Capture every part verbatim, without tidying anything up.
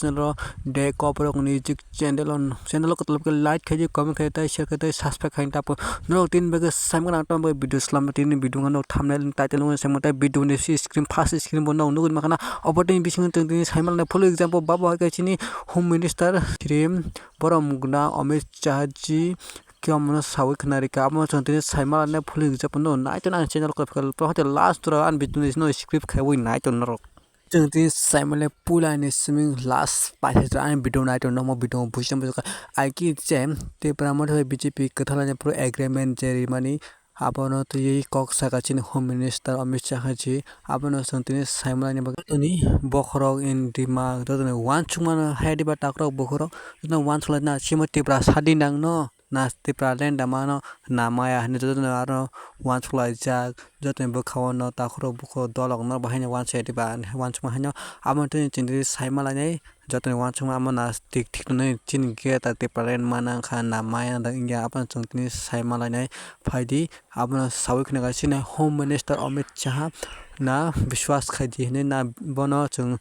channel o de Koborok Music channel o, channel o kotor khe like khai di, comment khai di, tei share khai di, tei subscribe khai di. Tapo norok tini bagwi sai mano ang tamo video slam, tini video no thumbnail title no sai mano, tei video ni si screen, first screen bo no nugwi mankha na. Obo tini bisingo chwng tini sai mano full example babo hai khe chini Home Minister Shri Borom Guna Amit Shah ji khe omono sawi khna rikha, amo chwng tini sai mano full example no nai tong ang channel ko last ro ang video no script khaiwi nai tong norok. Chwng tini sai male puila ni simi last paisa ani video nai tong nokmo video buji tong buji ai ki je Tipra Motha bai B J P kwthalaina phuru agreement je rimani abono twiwi kok saka chini Home Minister Amit Shah ji abono chwng tini sai male ni bagwi tini bokhorok in rima jotoni uansukmano hai diba takhorok bokhorok jotoni uansukna simo Tipra sadi nangno. Na Tipraland da mano na maya hinwi jotono aro uansuk laijak, jotoni bwkha-o no takhurok bukhurok dolok no bahai no uansuk ya diba, uansukma haino aboni twi chwng tini sai ma lainai, jotoni uansukma amo na thik thik nwnwi chini gate a Tipraland mana wngkha na maya wngya, abono chwng tini sai ma lainai. Phaidi abono sawi khna kha chini Home Minister Amit Shah na biswas khai di hinwi na bono chwng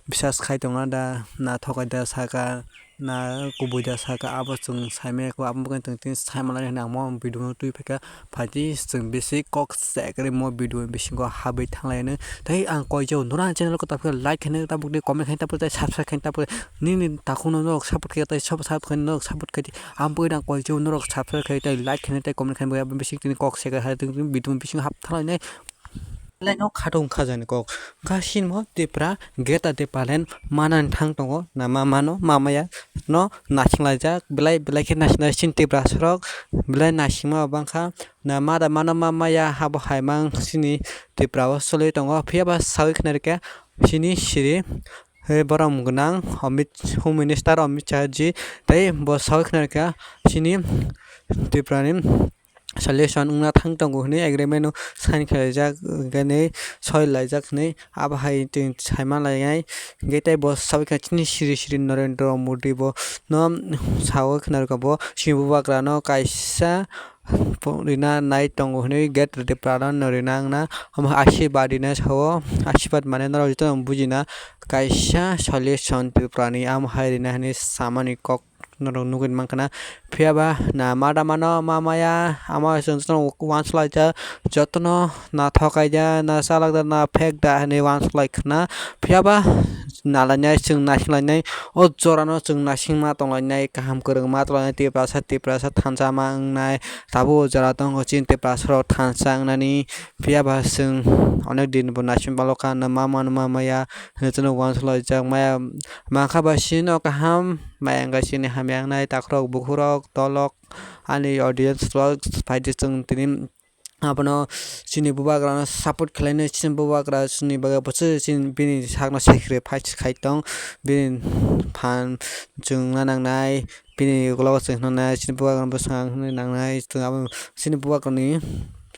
biswas khai tongna da na thokai da saka. Na kubui da saka abo chwng saimaya khe abo bagwi chwng tini sai manlai hinwi ang mo video no twi phaikha. Phaidi chwng bisi kok se kwrwi mo video bisingo habwi thanglai hwnwi. Tei ang koi jao nora channel ko tapkhe like khainai tabuk de comment khainai tabuk tei subscribe khainai tabuk nini takhuk no norok support khe tei sub support khainai norok support khaidi. Ang bagwi ang koi jao norok subscribe khai tei like khainai tei comment khainai bagwi bising tini kok se kwrwi hai tini video bisingo hap thanglai nai. Belai no khatung khajani kok. Wngkha sinmo Tipra geta Tipraland manani thang tongo. Na ma mano, ma maya no naising laijak. Belai, belai khe naising, naising Tipra sorok. Belai naisingma bangkha. Na ma da mano, ma maya habo hai mang sini Tipra o soloi tongo. Phiya ba sawi khna rikha sini siri, he, borom gwnang Amit, Home Minister Amit Shah ji. Tei bo sawi khna rikha sini Tipra ni solution wngna thang tongo hinwi agreement o sign khlaijak, hwnkhe soi laijak hinwi abo hai chwng sai ma lainai. Hwnkhe tei bo sawi kha chini siri siri Narendra Modi bo no sawi khna rwkha bo chini bubagra no kaisa rina nai tongo hinwi gate rwdi prana no rina wngna omo ashirbad rina sao ashirbad mane norok jotono bujina kaisa solution Tripura ni amo hai rina hinwi samani kok. Norok nugwi mankha na. Phiya ba na ma da mano ma maya, ama chwng jotono uansuk laijak, jotono na thokai da, na chalak da, na phek da hinwi uansuk lai khna. Phiya ba na lainai chwng naising lainai, o jora no chwng naising ma tong lainai, kaham kwrwng ma tong lainai, Tiprasa, Tiprasa thansa ma wngnai, tabuk o jora tongo chini Tiprasa rok thansa wngnani. Phiya ba chwng onek din bo naising balo ka, na ma mano ma maya hinwi jotono uansuk laijak, maya mankha ba chini no kaham. Maya wngkha chini hamya wngnai takhurok bukhurok tolok ani audience rok phaidi chwng tini abono chini bubagrano support khlainai chini bubagra chini bagwi bwswk chini bini sakno secret fight khai tong bini phan chwngna nangnai bini ukologo chwng hwnna nangnai chini bubagrano bwswk ang hwnwi nangnai chini bubagrani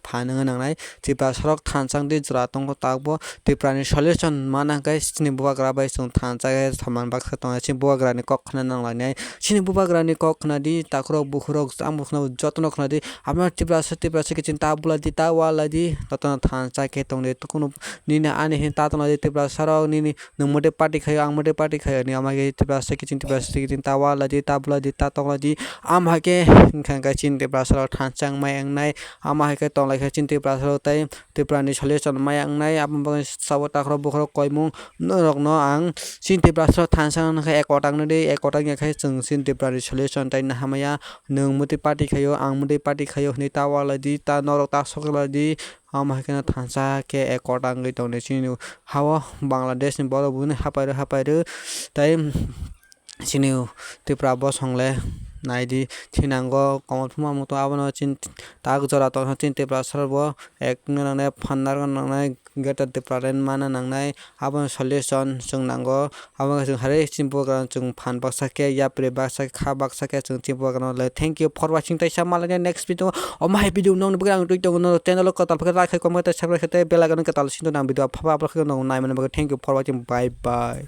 phan wngwi nangnai. Tiprasa rok thansa wngdi jora tongo tabukbo. Tiprani solution mana hwnkhe chini bubagra bai chwng thansa khe soman baksa tongnai. Chini bubagrani kok khna nang lainai. Chini bubagrani kok khna di, takhurok bukhurok ang bo khna jotono khna di. Abono Tiprasa, Tiprasa khe chini ta bulai di, ta walai di. Jotono thansa khe tong di. Kunu nini ani hin ta tong lai di Tiprasa rok nini nwng mwtai party khaio, ang mwtai party khaio hinwi ama khe Tiprasa khe chini Tiprasa khe chini ta walai di, ta bulai di, ta tong lai di. Ama hai khe wngkha khe chini Tiprasa rok thansa wngmai wngnai. Ama hai khe tong lai khe chini Tiprasa rok tei Tiprani solution maya wngnai, aboni bagwi sabo takhurok bukhurok koimung norokno ang chini Tiprasa thansa wngkha ekota wngdi, ekota wngya khe chwng chini Tiprani solution tai naha maya, nwng mwtai party khaio, ang mwtai party khaio hinwi ta walai di, ta norok ta sok lai di, amo hai kheno thansa khe ekota wngwi tongdi chini ha-o Bangladesh ni borok buino hapai rw hapai rw tai. Chini Tripura bosong le nai di, thinango Kamalphuma muto abono chini tak jora tongkha chini Tripura sor bo ek wngna nangnai, phan narwkna nangnai, Greater Tipraland mana nangnai, abono solution chwng nango, abo wngkha chwng hai chini bubagrano chwng phan baksa khe, yapri baksa khe, kha baksa khe chwng chini bubagrano le. Thank you for watching, tei sa malai next video, omo hai video nokni bagwi ang twi tongo, no channel o kwtal phai khe like khai, comment khai, subscribe khai, tei bell icon kwtal sindi nang video phaba upload khai nang nai mani bagwi. Thank you for watching, bye bye.